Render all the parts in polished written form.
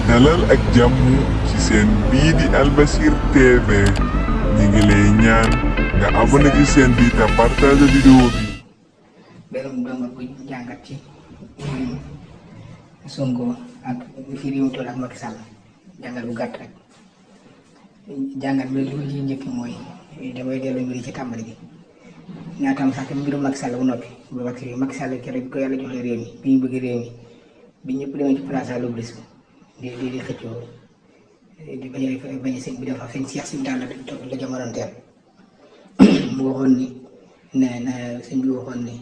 dalal ak jàmm ci seen bii di Albasir TV ñi ngi lay ñaan nga abonné ci seen bi te partage vidéo bi. benn donga bu jàngat ci Sonko ak fi réew toll ak Macky Sall jàngat bu gàtt rek jàngat bi li njëkk mooy damay dellu mbiri ci tàmbali gi ñaatam sax mbirum Macky Sall bu noppi bu Macky Sall keroog bi ko yàlla joxe réew mi bi ñu bëgg réew mi bi ñëpp demee ci place à l'Obélisque di xëccoo di bañ a sëñ bi dafa sëñ Cheikh si daal la jamonoon teel mu waxoon ni na sëñ bi waxoon ni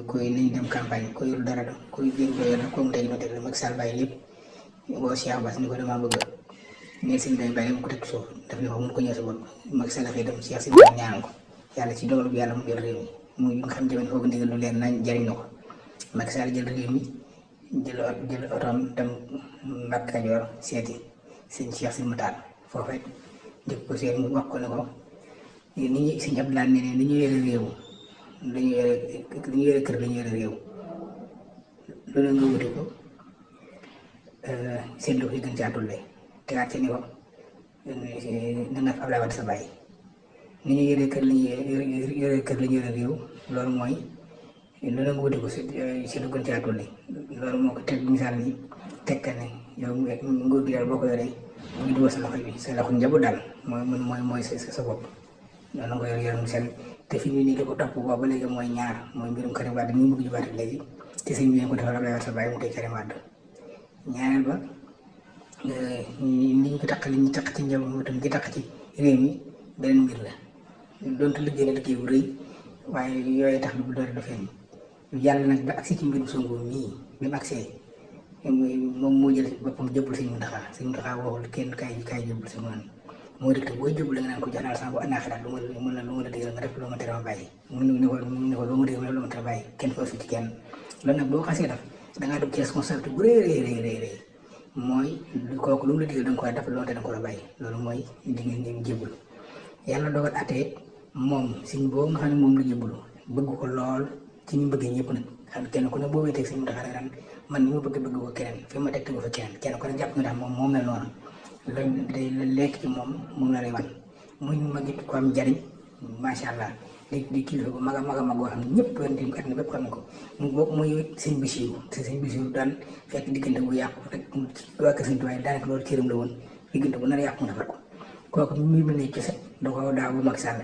koy nañ dem campagne ko yorul dara koy jël ko yor ko mu tey noté Macky Sall bàyyi lépp boo Cheikh Bass ni ko damaa bëgg ne sëñ dañ bàyyi mu ko teg suuf daf ne ko mun ko ñëw sa bopp Macky Sall xëy dem Cheikh si ñaan ko yàlla ci dogal bi yàlla mu jël réew mi muy nga xam jamono foofu ndigal lu leen nañ jariñ na ko Macky Sall jël réew mi jël otoom dem Mbàkke Kajoor seeti sëñ Cheikh si Matar foofu it njëkk ko seet mu wax ko ne ko ni ñu sëñ Abdoulaye ne ni ñu yore réew dañu yore kër dañu yore réew loolu nga wuti ko seen loxo yi gën caa tullee tegaat ci ni ko na nga fa Abdoulaye Wade sa bàyyi ni ñu yore kër lañu yore réew loolu mooy loolu nga wuti ko seen lu gën caa tullee loolu moo ko teg misaal ni tegtal ne yow nguur gi daal boo ko yoree mu ngi dugal sa loxo bi sa loxo njaboot daal mooy sa bopp loolu nga yor yoon seen te fi ñu nii li ko topp boobu ba léegi mooy ñaar mooy mbirum Karim Wade mi bëgg jubaat léegi te sëñ bi ko defal Abdoulaye Wade sa bàyyi mu tey Karim Wade ñaareel ba li ñu ko taq li ñu taq ci njaboot mu tam ki taq ci réew mi beneen mbir la donte liggéey na liggéey bu rëy waaye yooyu tax bu doore du feeñ yàlla nag ba agsi ci mbirum Sonko mii bi mu agsee moom moo jël boppam jëbbul sëñ Mountakha waxul kenn kaay jëbbul si man moo dëkk booy jëbbul la nga naan ko jox naa la sama bu àllaaxira lu ma la digal nga def loo ma tere ma bàyyi mu ne ko loo ma digal loo ma tere bàyyi kenn foofu ci kenn loolu nag boo xasee def dangaa dugg ci responsabilité bu rëy mooy kooku lu mu la digal da nga koy def loo te da nga ko la bàyyi loolu mooy di ngeen jëbbul yàlla dogal atee moom sëñ boobu nga xam ne moom la jëbbulu bëgg ko lool ci ñu bëggee ñëpp nag xam kenn ku ne boo wéeteeg sëñ Mountakha ran man ni ma bëgg ko keneen fi ma teg tegu fa kenn ku ne jàpp nga daal moom la noonu loolu day lekk ci moom la lay wan muy mag it ko am njariñ macha allah di kilifa bu mag a mag boo xam ne ñëpp wante at na bépp xam ne ko mu bokk muy sëñ Bisiru daan fekk diggante bu yàqu rek waa kër sëñ Tuubaa daanaka loolu cëram la woon diggante bu nar a yàqu mu defar ko kooku muy mel ne kese da ko daaw bu Macky Sall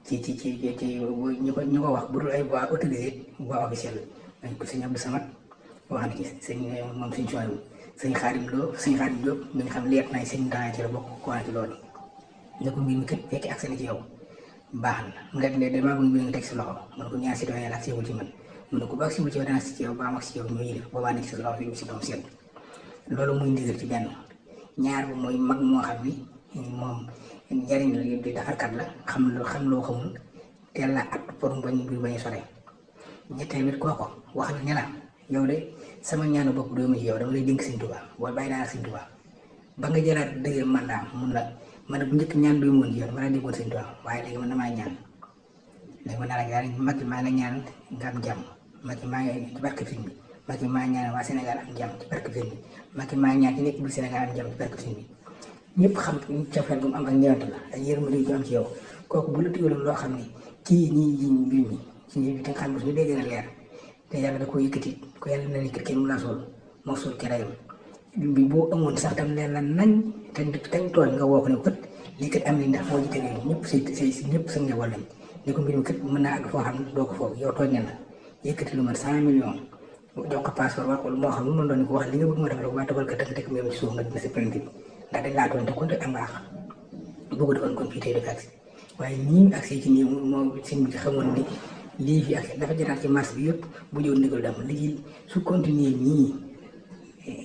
ci ñu ko wax bu dul ay voix autorisée voix officielle dañ ko sëñ Abdou Samad wax na ci sëñ moom sëñ Souhaïbou sëñ Xaadim Diop mi nga xam leet naay sëñ Mountakha ci la bokk ko ci loolu ne ko mbir mi kat fekkee accès na ci yow baax na nga ne damaa bëgg mbir nga teg si loxo man ko ñaar citoyen la ak siwul ci man mu ne ko ba ak siwul ci yow dana si ci yow ba am ak si yow ñu yëlif boobaa nekk si loxo fi si doom seet loolu muy ndigal ci benn ñaar bu mooy mag moo xam ni moom njariñ la di defarkat la xam loo xamul teel la at pour bañ sore ñetteel bit kooko wax la ne la yow de sama ñaanu bopp doomu ci yow dama lay dénk sëñ Tuubaa booy bàyyi naa sëñ Tuubaa ba nga jëlaat dëgg mandat mun la man bu njëkk ñaan bi moon ci yow dama la dénkoon sëñ Tuubaa waaye léegi man damaa ñaan léegi man naa la ñaan mag maa ngi ñaan nga am jàmm mag maa ngi ci barke sëñ bi mag maa ñaan waa Sénégal am jàmm ci barke sëñ bi mag maa ñaan ci nekk bi Sénégal am jàmm ci barke sëñ bi ñëpp xam cofeel bu mu am ak ñëwant la ak yërmande yu am ci yow kooku bu la digaloon loo xam ne kii ñii ji mbir mi ci ñi te nga xam ne suñu dee gën a leer te yàlla da koo yëkkati ko yàlla na ni kër kenn mu laa sol moo sol kerayam bi boo amoon sax tam leen la nañ tañ tooñ nga woo ko ne kët lii kat am ni ndax moo jiite réew ñëpp ñëpp sa njaboot lañ ne ko mbir mi kat mën naa àgg foo xam ne doo ko foog yow tooñ ne la yëkkati lu mat 100 millions jox ko passeport wax ko moo xam lu mën doon ni ko wax li nga bëgg ma def rek waa tabal ka teg mbir mi ci suuf nga dina si plainte bi ndax dañ laa tooñ te kon am baax bëgg defoon kon fii tey def agsi waaye ñii agsi ci nii moo sëñ bi xamoon ni lii fi agsi dafa jotaat ci marché bi yëpp bu ñëw ndigal dam lii su continuer nii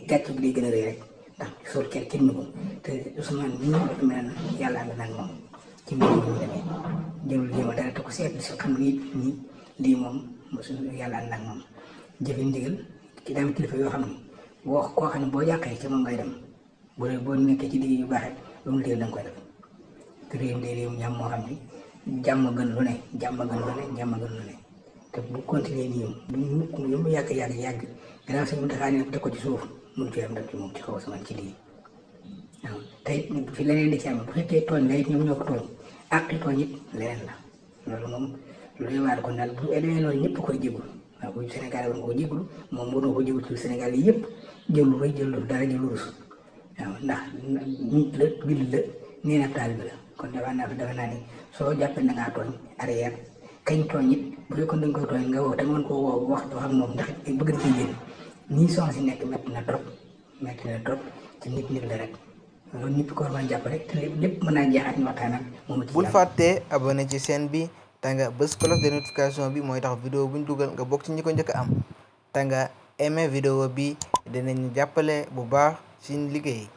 gàcc bi day gën a rëy rek ndax sol kenn ñu ko te Ousmane ñii dafa mel ne yàlla ànd nag moom ci mbir mi demee jëlul jéem a dara te ko seet si xam ni nii lii moom yàlla ànd nag moom jëfe ndigal ki daan kilifa yoo xam ne boo koo xam ne boo jàqee ci moom ngay dem boo nekkee ci digg yu baax rek lu mu digal da nga koy def te réew mi day réew ñam moo xam ne jàmm gën lu ne te bu continuer nii lu mu yàgg gannaaw sëñ Mountakha ne teg ko ci suuf mun ci am dem ci moom ci kaw asamaan ci lii waaw te it bu fi leneen di ci am bu fekkee tooñ la it ñoom ñoo ko tooñ àqi tooñ it leneen la loolu moom lu lay waar kon daal bu demee noonu ñëpp koy jégul waaw bu Sénégal war nga ko jéglu moom war na ko jégul ci Sénégal yi yëpp jëlu rëy jëlu dara jëlu rus waaw ndax nit la jullit la nee na taalibe la kon dafa naa ni soo jàppee na ngaa tooñ arrière kañ tooñ it bu fekkoon dañ koy tooñ nga woo te nga mën koo woo wax ak moom ndax bëgg na ci génn nii soxna si nekk metti na trop ci nit la rek loolu ñëpp ko war mën a jàpp rek te lépp mën naa jeexaat ñu waxtaan ak moom. bul fàttee abonné ci chaîne bi te nga bës cloche de notification bi mooy tax vidéo buñ dugal nga bokk ci ñi ko njëkk a am te nga aimé vidéo bi dinañ jàppale bu baax ci liggéey.